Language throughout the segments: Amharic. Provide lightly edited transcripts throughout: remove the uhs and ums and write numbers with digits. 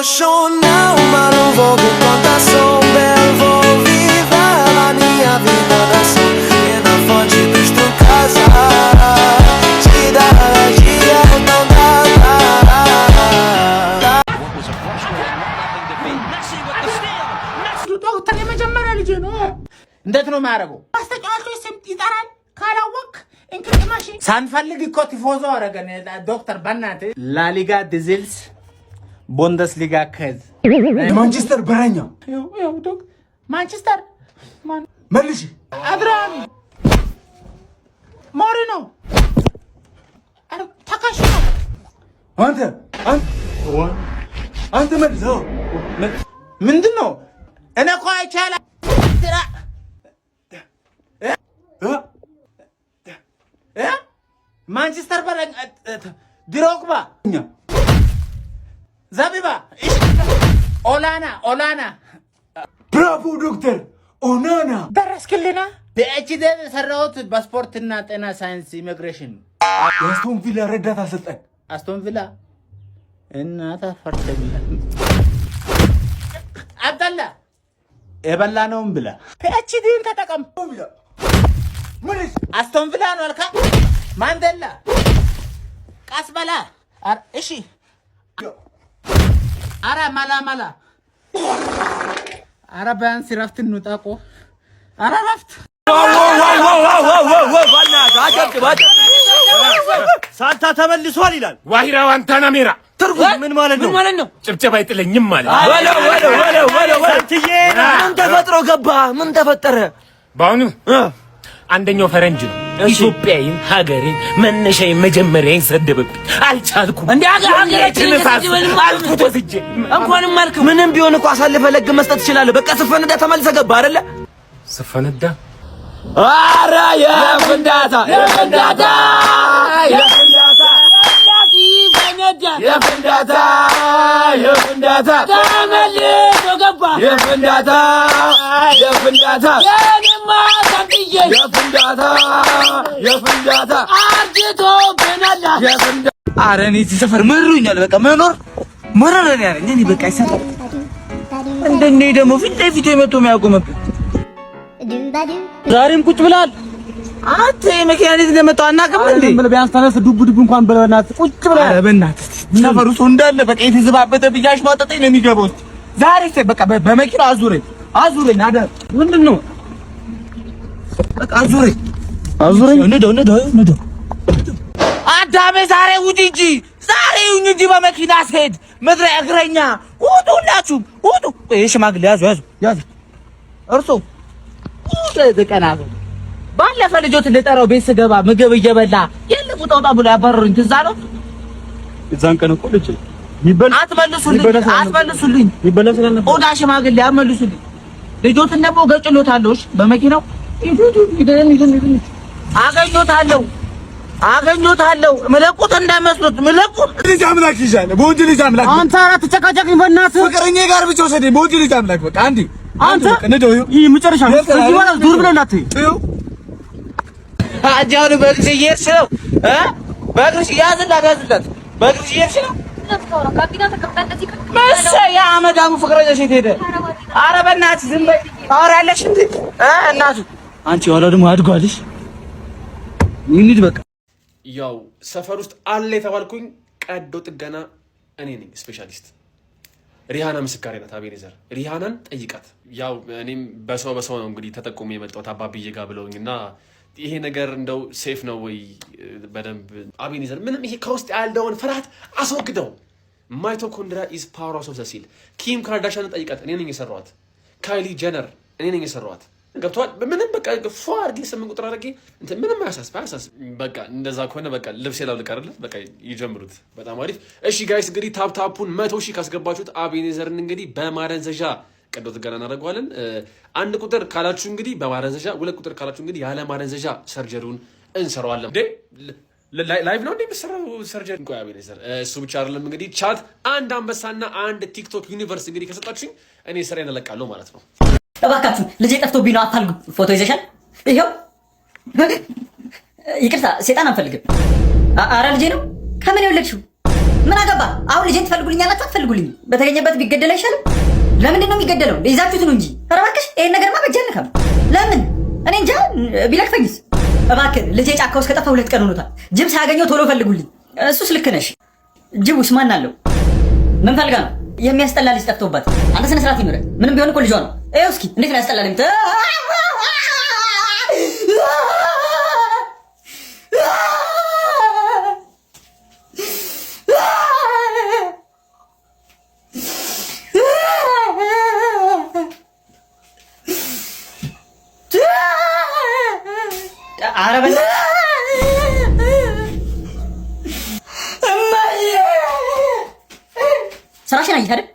Emotional, ma non voglio conta sombra. Eu vou viver la minha vida da sol. E na fonte dos tu casa. Te dá dia não dá. What was a frustrating 1-0 defeat. Messi with the steal. Messi. ዶክተር የመጀመሪያ ልጄ ነው። እንዴት ነው የሚያደርገው? ማስጠጫዋቾች ስም ይጠራል። ካላወቅ እንቅልማሽ ሳንፈልግ እኮ ቲፎዞ አደረገን። ዶክተር በእናትህ ላሊጋ ዲዝልስ ቡንደስሊጋ ከዝ ማንቸስተር በረኛ። ማንቸስተር። መልሽ። አድራኒ ሞሪኖ ተካሽ ነው። አንተ አንተ መልስ። ምንድን ነው? እኔ እኮ አይቻልም። እ? ማንቸስተር በረኛ ድሮግባ፣ ዘቢባ፣ ኦላና ኦላና። ብራቮ ዶክተር ኦናና። ደረስክልና። PhD የሰራሁት በስፖርትና ጤና ሳይንስ ኢሚግሬሽን። የአስቶን ቪላ ረዳት አሰልጣኝ። አስቶን ቪላ እናታ ፈርተብላ አብደላ የበላነውን ብላ። PhD ን ተጠቀም። መልስ። አስቶን ቪላ ነው አልካ። ማንዴላ ቀስ በላ። እሺ አረ መላ መላ። አረ ቢያንስ ረፍት እንውጣ እኮ። አረ ረፍት። ሳንታ ተመልሷል ይላል። ዋሂራ ዋንታና ሜራ። ትርጉም ምን ማለት ነው? ምን ማለት ነው? ጭብጨባ አይጥለኝም ማለት። ወለው ወለው ወለው ወለው ሳንትዬ፣ ምን ተፈጥሮ ገባ? ምን ተፈጠረ? በአሁኑ አንደኛው ፈረንጅ ነው። ኢትዮጵያዊን፣ ሀገሬን፣ መነሻዬን መጀመሪያዬን ሰደበብኝ። አልቻልኩም። እንደ ሀገራችንን ትንፋስ አልኩት ወስጄ። እንኳንም አልክ። ምንም ቢሆን እኮ አሳልፈህ ለግ መስጠት ትችላለህ። በቃ ስፈነዳ ተመልሰህ ገባ አይደለ? ስፈነዳ። ኧረ የፍንዳታ የፍንዳታ የፍንዳታ የፍንዳታ የፍንዳታ ተመልሶ ገባ። የፍንዳታ የፍንዳታ የኔማ ሳንትዬ የፍንዳታ የፍንዳታ አርጅቶብናል። የፍንዳታ። ኧረ እኔ እዚህ ሰፈር መሮኛል። በቃ መኖር መረረን ያለኝ እኔ በቃ ይሰራል። እንደኔ ደግሞ ፊት ለፊት የመቶ የሚያቆምብን ዛሬም ቁጭ ብላል። አንተ የመኪና እንዴት እንደመጣሁ አናውቅም እንዴ? ቢያንስ ተነስ፣ ዱብ ዱብ እንኳን በል በእናትህ ቁጭ ብለህ። ኧረ በእናትህ ሰፈሩ ሰው እንዳለ በቃ የተዘባበተ ብያሽ ማጠጠኝ ነው የሚገባው። እስኪ ዛሬ እስኪ በቃ በመኪና አዙረኝ አዙረኝ። አደር ምንድን ነው? በቃ አዙረኝ አዙረኝ። ንደው ንደው ንደው። አዳሜ ዛሬ ውጪ እንጂ ዛሬ ይሁን እንጂ በመኪና ስሄድ ምድረ እግረኛ ውጡ፣ ሁላችሁም ውጡ። ይሄ ሽማግሌ ያዙ ያዙ ያዙ። እርሶ ውጡ። ቀና ባለፈ ልጆት ልጠራው ቤት ስገባ ምግብ እየበላ የለም ውጣ ውጣ ብሎ ያባረሩኝ ትዝ አለው። እዛን ቀን እኮ ልጅ የሚበላ አትመልሱልኝ፣ አትመልሱልኝ። የሚበላ ስላልነበር ኦዳ ሽማግሌ አትመልሱልኝ። ልጆትን ደግሞ ገጭሎታለሁ። እሺ በመኪናው አገኞታለሁ፣ አገኞታለሁ። ምለቁት እንዳይመስሉት ምለቁት። ልጅ አምላክ ይዣለሁ። በወንድ ልጅ አምላክ። አንተ ኧረ አትጨቃጨቅኝ በእናትህ። ፍቅረኛ ጋር ብቻ ወሰደኝ። በወንድ ልጅ አምላክ በቃ አንዴ አንተ ንደው። ይህ መጨረሻ ነው። ከዚህ በኋላ ዙር ብለህ እንዳትሄድ። አጃውን በእግርሽ እየሄድሽ ነው እ በእግርሽ ያዝላት፣ ያዝላት። በእግርሽ እየሄድሽ ነው መሰ የአመዳሙ ፍቅረኛሽ የት ሄደ? ኧረ በእናትሽ ዝም በይ። ታወሪያለሽ እንዴ? እ እናቱ አንቺ ኋላ ደግሞ አድጓልሽ። እንሂድ በቃ። ያው ሰፈር ውስጥ አለ የተባልኩኝ ቀዶ ጥገና እኔ ነኝ specialist። ሪሃና ምስካሬ ናት። አቤኔዘር ሪሃናን ጠይቃት። ያው እኔም በሰው በሰው ነው እንግዲህ ተጠቁሞ የመጣሁት አባብዬ ጋር ብለውኝ እና ይሄ ነገር እንደው safe ነው ወይ? በደንብ አቤኔዘር ምንም ይሄ ከውስጥ ያለውን ፍርሃት አስወግደው። Mitochondria is powerhouse of the cell። ኪም ካርዳሽያን ጠይቃት። እኔ ነኝ የሰራኋት። ካይሊ ጀነር እኔ ነኝ የሰራኋት። ገብተዋል። ምንም በቃ ፏ አድርጌ 8 ቁጥር አድርጌ እንትን ምንም አያሳስብ አያሳስብ። በቃ እንደዛ ከሆነ በቃ ልብስ ላውልቅ አይደለ? በቃ ይጀምሩት። በጣም አሪፍ። እሺ guys፣ እንግዲህ tap tap ኡን 100,000 ካስገባችሁት አቤኔዘርን እንግዲህ በማደንዘዣ ቀዶ ጥገና እናደርገዋለን። 1 ቁጥር ካላችሁ እንግዲህ በማደንዘዣ፣ 2 ቁጥር ካላችሁ እንግዲህ ያለ ማደንዘዣ surgery ውን እንሰራዋለን። እንዴ live ነው እንዴ የሚሰራው surgery? ቆይ አቤኔዘር፣ እሱ ብቻ አይደለም እንግዲህ chat አንድ አንበሳና አንድ ቲክቶክ universe እንግዲህ ከሰጣችሁኝ እኔ ስራዬን እለቃለሁ ማለት ነው። እባካችሁ ልጄ ጠፍቶብኝ ነው፣ አፋልጉ። ፎቶ ይዘሻል? ይኸው። ይቅርታ፣ ሴጣን አንፈልግም። አረ ልጄ ነው። ከምን የወለድሽው? ምን አገባ አሁን? ልጄን ትፈልጉልኛላችሁ አትፈልጉልኝ? በተገኘበት ቢገደል አይሻልም? ለምንድን ነው የሚገደለው? ይዛችሁት ነው እንጂ። ኧረ እባክሽ ይሄን ነገርማ በእጄ አልነካም። ለምን? እኔ እንጃ። ቢለክፈኝስ? እባክህ ልጄ ጫካ ውስጥ ከጠፋ 2 ቀን ሆኖታል። ጅብ ሳያገኘው ቶሎ ፈልጉልኝ። እሱስ ልክ ነሽ። ጅቡስ ማን አለው? ምን ፈልጋ ነው? የሚያስጠላ ልጅ ጠፍቶባት። አንተ ስነ ስርዓት ይኑርህ። ምንም ቢሆን እኮ ልጇ ነው። ይኸው እስኪ እንዴት ነው ያስጠላል። ኧረ በእናትህ እማዬ፣ ስራሽን አየሽ አይደል?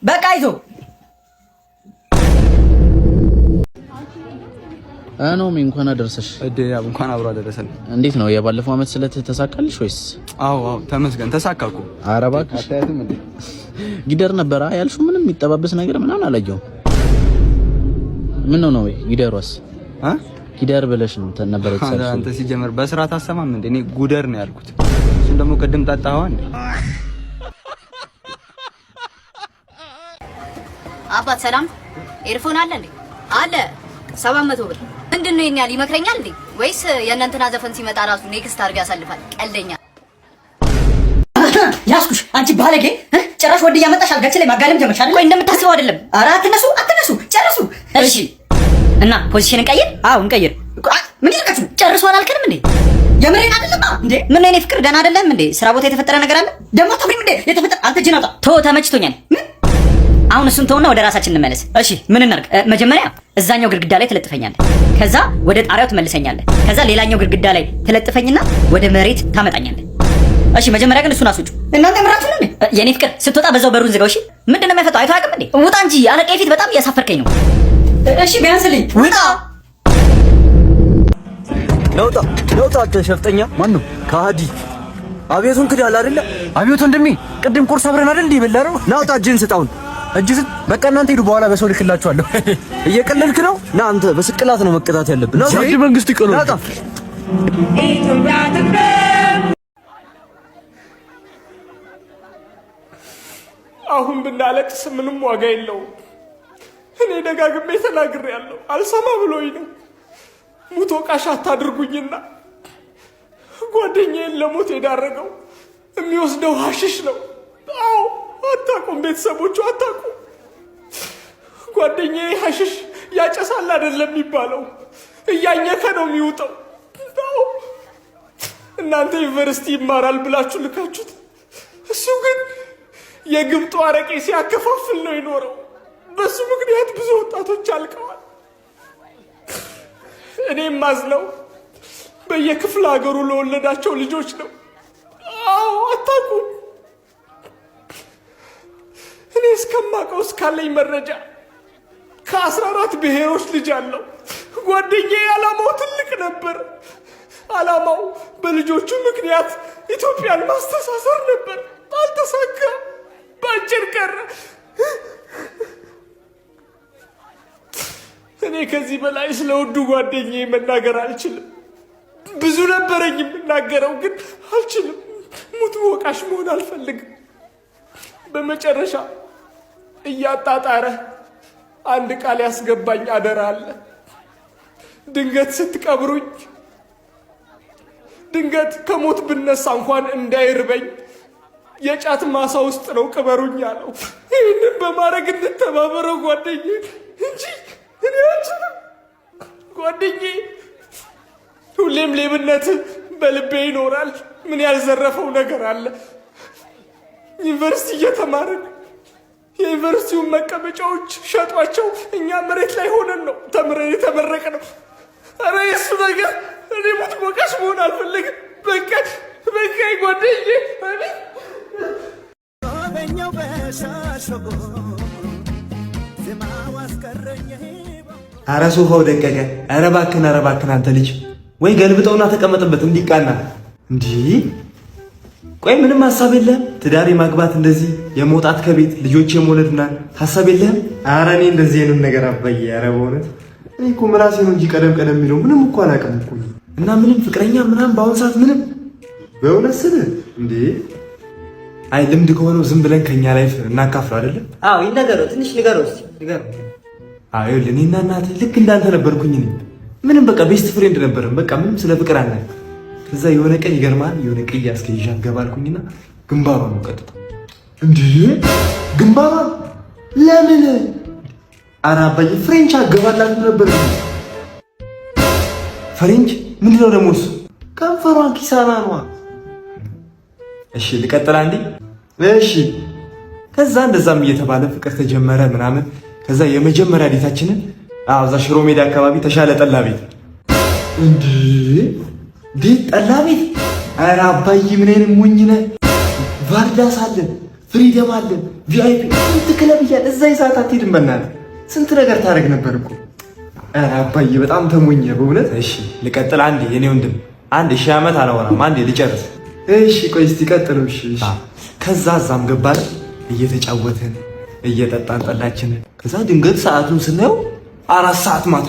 በቃ አይዞህ። ኖሚ እንኳን አደረሰሽ። እንኳን አብሮ አደረሰን። እንዴት ነው የባለፈው አመት ስለት ተሳካልሽ ወይስ? አዎ ተመስገን ተሳካ እኮ። ኧረ እባክሽ አታያትም እንዴ? ጊደር ነበረ ያልሽው ምንም የሚጠባበስ ነገር ምናምን አላየሁም። ምን ነው ነው ጊደሯስ? እ ጊደር ብለሽ ነው ነበር የተሳልሽው? አንተ ሲጀመር በስርዓት አሰማም እንዴ? እኔ ጉደር ነው ያልኩት። እሱን ደግሞ ቅድም ጠጣኸዋ እንዴ? አባት ሰላም፣ earphone አለ እንዴ? አለ። 700 ብር። ምንድን ነው ይሄን ያህል ይመክረኛል እንዴ? ወይስ የእነንትና ዘፈን ሲመጣ ራሱ next አድርጎ ያሳልፋል? ቀልደኛ። ያስኩሽ አንቺ ባለጌ! ጭራሽ ወንድ እያመጣሽ አልጋችን ላይ ማጋደም ጀመርሽ አይደል? ቆይ እንደምታስበው አይደለም። ኧረ አትነሱ፣ አትነሱ፣ ጨርሱ። እሺ እና position እንቀይር? አዎ እንቀይር። ምን ይልቃችሁ? ጨርሱ አላልከንም እንዴ? የምሬን አይደለም እንዴ? ምን ነው የኔ ፍቅር ደህና አይደለም እንዴ? ስራ ቦታ የተፈጠረ ነገር አለ ደግሞ? አታፍሪም እንዴ? የተፈጠረ አንተ ጅን አውጣ። ተው ተመችቶኛል። ምን አሁን እሱን ተውና ወደ ራሳችን እንመለስ። እሺ ምን እናድርግ? መጀመሪያ እዛኛው ግድግዳ ላይ ትለጥፈኛለህ። ከዛ ወደ ጣሪያው ትመልሰኛለህ። ከዛ ሌላኛው ግድግዳ ላይ ትለጥፈኝና ወደ መሬት ታመጣኛለህ። እሺ መጀመሪያ ግን እሱን አስውጩ። እናንተ ምራችሁ ነው እንዴ? የኔ ፍቅር ስትወጣ በዛው በሩን ዝጋው። እሺ ምንድን ነው የሚያፈጣው? አይቶ አያውቅም እንዴ? ውጣ እንጂ አለቃዬ ፊት በጣም እያሳፈርከኝ ነው። እሺ ቢያንስልኝ ውጣ። ነውጣ ነውጣ፣ አንተ ሸፍጠኛ! ማን ነው ከሃዲ? አብዮቱን ክዳል አይደለ? አብዮት ወንድሜ፣ ቅድም ቁርስ አብረን አይደል እንዴ የበላነው? ናውጣ፣ እጅህን ስጣውን። እጅ ስጥ። በቃ እናንተ ሂዱ፣ በኋላ በሰው ልክላችኋለሁ። እየቀለድክ ነው? ና አንተ በስቅላት ነው መቀጣት ያለብህ። ናውጣ፣ መንግስት ይቀላል። ናውጣ። አሁን ብናለቅስ ምንም ዋጋ የለውም። እኔ ደጋግሜ ተናግሬያለሁ፣ አልሰማ ብሎኝ ነው። ሙት ወቃሽ አታድርጉኝና ጓደኛዬን ለሞት የዳረገው የሚወስደው ሀሽሽ ነው። አዎ አታውቁም፣ ቤተሰቦቹ አታውቁም። ጓደኛዬ ሀሽሽ ያጨሳል አይደለም የሚባለው፣ እያኘከ ነው የሚውጠው። አዎ እናንተ ዩኒቨርሲቲ ይማራል ብላችሁ ልካችሁት፣ እሱ ግን የግብጡ አረቄ ሲያከፋፍል ነው የኖረው። በሱ ምክንያት ብዙ ወጣቶች አልቀዋል። እኔም ማዝነው በየክፍለ ሀገሩ ለወለዳቸው ልጆች ነው። አዎ አታውቁም። እኔ እስከማውቀው እስካለኝ መረጃ ከ14 ብሔሮች ልጅ አለው። ጓደኛዬ ዓላማው ትልቅ ነበር። ዓላማው በልጆቹ ምክንያት ኢትዮጵያን ማስተሳሰር ነበር። አልተሳካም። በአጭር ቀረ። እኔ ከዚህ በላይ ስለ ውዱ ጓደኛዬ መናገር አልችልም። ብዙ ነበረኝ የምናገረው ግን አልችልም። ሙት ወቃሽ መሆን አልፈልግም። በመጨረሻ እያጣጣረ አንድ ቃል ያስገባኝ አደራ አለ። ድንገት ስትቀብሩኝ፣ ድንገት ከሞት ብነሳ እንኳን እንዳይርበኝ የጫት ማሳ ውስጥ ነው ቅበሩኝ አለው። ይህንን በማድረግ እንተባበረው ጓደኛዬ እንጂ እኔ አልችልም። ጓደኛዬ ሁሌም ሌብነት በልቤ ይኖራል። ምን ያልዘረፈው ነገር አለ? ዩኒቨርሲቲ እየተማርን የዩኒቨርሲቲውን መቀመጫዎች ሸጧቸው። እኛ መሬት ላይ ሆነን ነው ተምረን የተመረቅነው። ኧረ የእሱ ነገር እኔ ሙት ሞቃሽ መሆን አልፈልግም። በቃ በቃ ጓደኛዬ። ኧረ ሶፋው ደቀቀ። ኧረ እባክህን፣ ኧረ እባክህን አንተ ልጅ ወይ ገልብጠውና ተቀመጥበት እንዲቃና። እንዲህ ቆይ ምንም ሀሳብ የለህም? ትዳር የማግባት እንደዚህ የመውጣት ከቤት ልጆች የመውለድ ምናምን ሀሳብ የለህም? ኧረ እኔ እንደዚህ አይነት ነገር አባዬ፣ ኧረ በእውነት እኔ እኮ ምላሴ ነው እንጂ ቀደም ቀደም የሚለው ምንም እኮ አላውቅም እኮ። እና ምንም ፍቅረኛ ምናምን በአሁን ሰዓት ምንም በእውነት ስልህ እንዴ አይ ልምድ ከሆነው ዝም ብለን ከኛ life እናካፍለው አይደለም? አዎ ይነገረው፣ ትንሽ ንገረው እስቲ ንገረው። አዎ ይኸውልህ፣ እኔና እናትህ ልክ እንዳንተ ነበርኩኝ። እኔ ምንም በቃ best friend ነበርን። በቃ ምንም ስለ ፍቅር አናውቅም። ከዛ የሆነ ቀን ይገርማል፣ የሆነ ቅያስ ይዣት ገባልኩኝና ግንባሯን ነው ቀጥታ። እንዴ ግንባሯን ለምን? ኧረ አባዬ French አገባላት ነበር። French ምንድነው ደግሞ እሱ? ከንፈሯን ኪሳራ ነዋ። እሺ ልቀጥል አንዴ። እሺ ከዛ እንደዛም እየተባለ ፍቅር ተጀመረ ምናምን። ከዛ የመጀመሪያ date ኣችንን እዛ ሽሮ ሜዳ አካባቢ ተሻለ ጠላ ቤት። እንዴ date ጠላ ቤት? ኧረ አባዬ ምን አይነት ሞኝ ነህ? ቫርዳስ አለን፣ ፍሪደም አለን፣ VIP ስንት ክለብ እያለ እዛ የሰዓት አትሄድም። በእናትህ ስንት ነገር ታደርግ ነበር እኮ። ኧረ አባዬ በጣም ተሞኘ በእውነት። እሺ ልቀጥል አንዴ የኔ ወንድም፣ አንድ ሺህ ዓመት አላወራም። አንዴ ልጨርስ። እሺ ቆይ እስቲ ቀጥሉ። እሺ እሺ። ከዛ እዛም ገባን እየተጫወትን እየጠጣን ጠላችንን። ከዛ ድንገት ሰዓቱን ስናየው 4 ሰዓት ማታ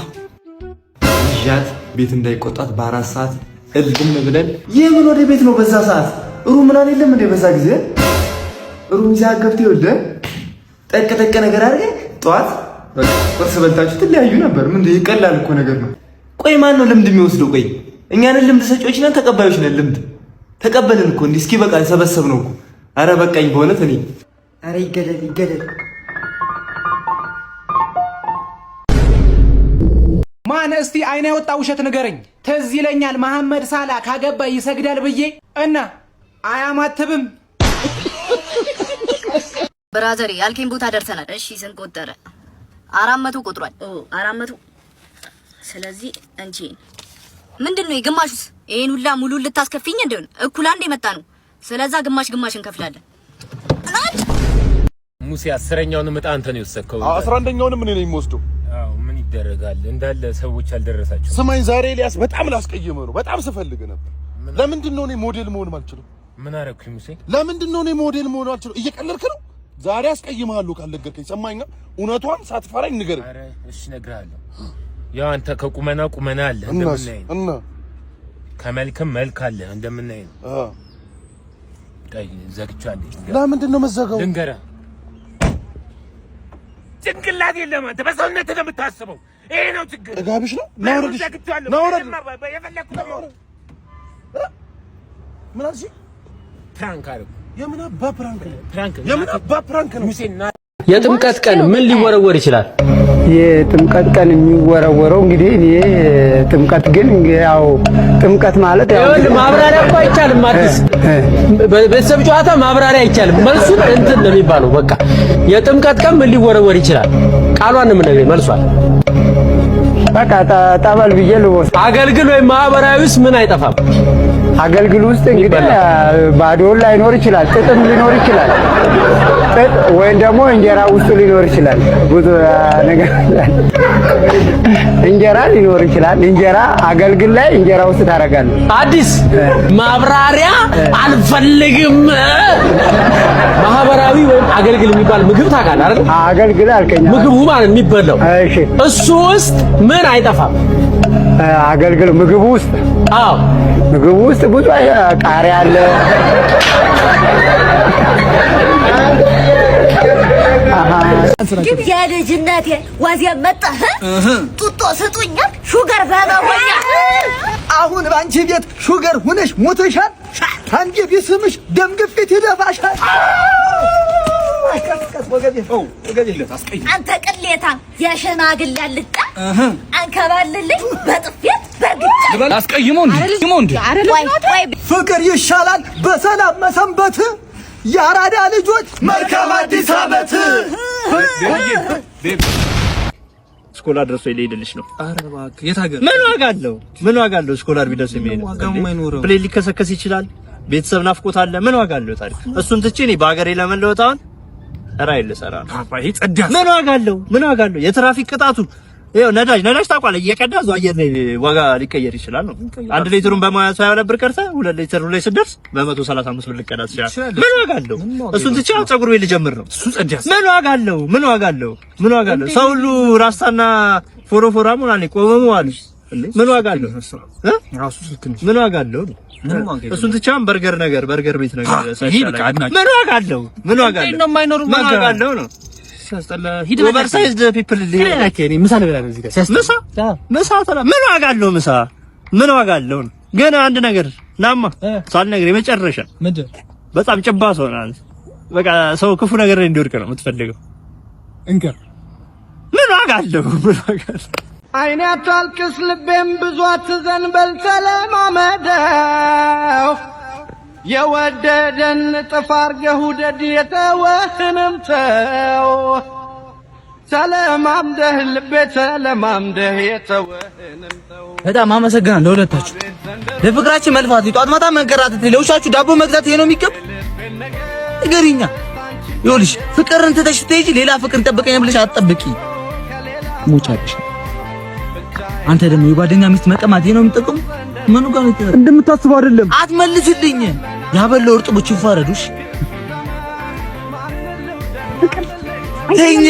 ይዣት ቤት እንዳይቆጣት በ4 ሰዓት እልም ብለን የምን ወደ ቤት ነው በዛ ሰዓት room ምናምን የለም እንደ በዛ ጊዜ room ይዛ ገብተህ ይኸውልህ ጠቅ ጠቅ ነገር አድርገህ ጠዋት በቃ ቁርስ በልታችሁ ትለያዩ ነበር። ምን ይቀላል እኮ ነገር ነው። ቆይ ማን ነው ልምድ የሚወስደው? ቆይ እኛንን ልምድ ሰጪዎች ነን ተቀባዮች ነን? ልምድ ተቀበልን እኮ እንዲህ እስኪ በቃ ሰበሰብ ነው እኮ። አረ በቃኝ በእውነት እኔ ኧረ ይገደል ይገደል። ማን እስቲ አይን ያወጣ ውሸት ንገረኝ። ትዝ ይለኛል መሐመድ ሳላ ካገባ ይሰግዳል ብዬ እና አያማትብም። Brother ያልከኝ ቦታ ደርሰናል። እሺ ስንት ቆጠረ? 400 ቆጥሯል። ኦ 400። ስለዚህ እንቺ ምንድን ነው የግማሹስ? ይሄን ሁላ ሙሉ ልታስከፊኝ እንደሆነ እኩል አንድ የመጣ ነው። ስለዛ ግማሽ ግማሽ እንከፍላለን። ሙሴ 10ኛውን ዕጣ አንተ ነው የወሰድከው። 11ኛውንም እኔ ነኝ የምወስደው። አዎ ምን ይደረጋል፣ እንዳለ ሰዎች አልደረሳቸው። ስማኝ ዛሬ ኤልያስ በጣም ላስቀይምህ ነው። በጣም ስፈልግ ነበር። ለምንድን ነው እኔ ሞዴል መሆን ማልችለው? ምን አደረኩኝ ሙሴ? ለምንድን ነው እኔ ሞዴል መሆን አልችለው? እየቀለድክ ነው። ዛሬ አስቀይምሃለሁ ካልነገርከኝ። ሰማኛ፣ እውነቷን ሳትፈራኝ ንገረኝ። ኧረ እሺ እነግርሃለሁ። ያው አንተ ከቁመና ቁመና አለ እንደምናይ ነው። እና ከመልክም መልክ አለ እንደምናይ ነው። ቆይ ዘግቼዋለሁ። ለምንድን ነው መዘጋው? ልንገርህ፣ ጭንቅላት የለም አንተ በሰውነትህ ነው የምታስበው። ይሄ ነው ችግር። ጥጋብሽ ነው። ናውረድ፣ ዘግቼዋለሁ። ናውረድ። የፈለኩት ምን አልሽ? Prank አደረኩ። የምን አባ prank ነው? Prank የምን አባ prank ነው? ሙሴ የጥምቀት ቀን ምን ሊወረወር ይችላል? የጥምቀት ቀን የሚወረወረው እንግዲህ እኔ ጥምቀት ግን ያው ጥምቀት ማለት ያው ይኸውልህ ማብራሪያ እኮ አይቻልም። አዲስ በቤተሰብ ጨዋታ ማብራሪያ አይቻልም። መልሱን እንትን ነው የሚባለው። በቃ የጥምቀት ቀን ምን ሊወረወር ይችላል? ቃሏን ነው የምነግርህ፣ መልሷል። በቃ ጠበል ብዬ ልወስድ። አገልግል ወይም ማህበራዊ ውስጥ ምን አይጠፋም? አገልግል ውስጥ እንግዲህ ባዶውን ላይኖር ይችላል፣ ጥጥም ሊኖር ይችላል። ጥጥ ወይም ደግሞ እንጀራ ውስጡ ሊኖር ይችላል። ብዙ ነገር እንጀራ ሊኖር ይችላል። እንጀራ አገልግል ላይ እንጀራ ውስጥ ታደርጋለህ። አዲስ ማብራሪያ አልፈልግም። ማህበራዊ ወይም አገልግል የሚባል ምግብ ታውቃለህ አይደል? አገልግል አልከኝ። ምግቡ ማለት የሚበላው እሺ፣ እሱ ውስጥ ምን አይጠፋም? አገልግል ምግቡ ውስጥ አዎ፣ ምግቡ ውስጥ ብዙ ቃሪያ አለ። የልጅነቴ ዋዚያ መጣ ጡጦ ስጡኛል sugar በመሆኛ አሁን በአንቺ ቤት sugar ሁነሽ ሞተሻል። አንዴ ቢስምሽ ደም ግፊት ይደፋሻል። አንተ ቅሌታ የሽማግሌ አልጫ አንከባልልኝ በጥፌት በርግጫ አስቀይሞ እንዴ ፍቅር ይሻላል በሰላም መሰንበት። የአራዳ ልጆች መልካም አዲስ ዓመት። Scholar ደርሶ ሊሄድልሽ ነው። ኧረ እባክህ የት ሀገር? ምን ዋጋ አለው? ምን ዋጋ አለው? Scholar ቢደርስ የሚሄድ ዋጋም አይኖረው። Plane ሊከሰከስ ይችላል። ቤተሰብ ናፍቆት አለ። ምን ዋጋ አለው ታዲያ? እሱን ትቼ እኔ በሀገሬ ለመለወጥ አሁን ራይል ልሰራ ነው። ፓፓ ይሄ ጸዳ። ምን ዋጋ አለው? ምን ዋጋ አለው? የትራፊክ ቅጣቱ ይኸው ነዳጅ ነዳጅ ታውቃለህ፣ እየቀዳ እዛው አየር ላይ ዋጋ ሊቀየር ይችላል ነው። 1 ሊትሩን በ122 ብር ቀርተህ 2 ሊትሩ ላይ ስትደርስ በ135 ብር ልቀዳ ትችላለህ። ምን ዋጋ አለው? እሱን ትቼ አሁን ፀጉር ቤት ልጀምር ነው። እሱ ጸዳ። ምን ዋጋ አለው? ምን ዋጋ አለው? ምን ዋጋ አለው? ሰው ሁሉ ራስታና ፎሮፎራ ሆኗል፣ ቆመሙ አሉ። ምን ዋጋ አለው? ራሱ ስልክ ነው። ምን ዋጋ አለው? ምንም ዋጋ የለውም። እሱን ትቻም በርገር ነገር፣ በርገር ቤት ነገር ይሄ በቃ አድናቂ። ምን ዋጋ አለው? ምን ዋጋ አለው? እንዴት ነው የማይኖረው ምን ዋጋ? ዋጋ አለው ነው? ሲያስጠላ። ሂድ። Oversized people። እኔ ምሳ ልበላ ነው እዚህ ጋር ሲያስጠላ። ምሳ ምሳ ተላ ምን ዋጋ አለው? ምሳ ምን ዋጋ አለው ነው? ግን አንድ ነገር ናማ ሳልነግርህ የመጨረሻ። ምንድን? በጣም ጭባ ሰው ነህ አንተ። በቃ ሰው ክፉ ነገር ላይ እንዲወድቅ ነው የምትፈልገው። እንከር። ምን ዋጋ አለው? ምን ዋጋ አለው? አይኔ አታልቅስ፣ ልቤም ብዙ አትዘን፣ በል ተለማመደው። የወደደን ጥፍ አርገህ ውደድ፣ የተወህንም ተው። ተለማምደህ ልቤ ተለማምደህ የተወህንም ተው። በጣም አመሰግናለሁ ለሁለታችሁ። ለፍቅራችን መልፋት፣ ጧት ማታ መንከራተት፣ ለውሻችሁ ዳቦ መግዛት ይሄ ነው የሚገባ? ንገሪኛ። ይኸውልሽ ፍቅርን ትተሽ ስትሄጂ ሌላ ፍቅር ይጠብቀኛል ብለሽ አትጠብቂ። ሞቻለሽ። አንተ ደግሞ የጓደኛ ሚስት መቀማት ይሄ ነው የሚጠቅሙ? ምኑ ጋር ነው? እንደምታስበው አይደለም። አትመልስልኝ። ያበላው እርጥቦች ይፋረዱሽ። ተይኝ።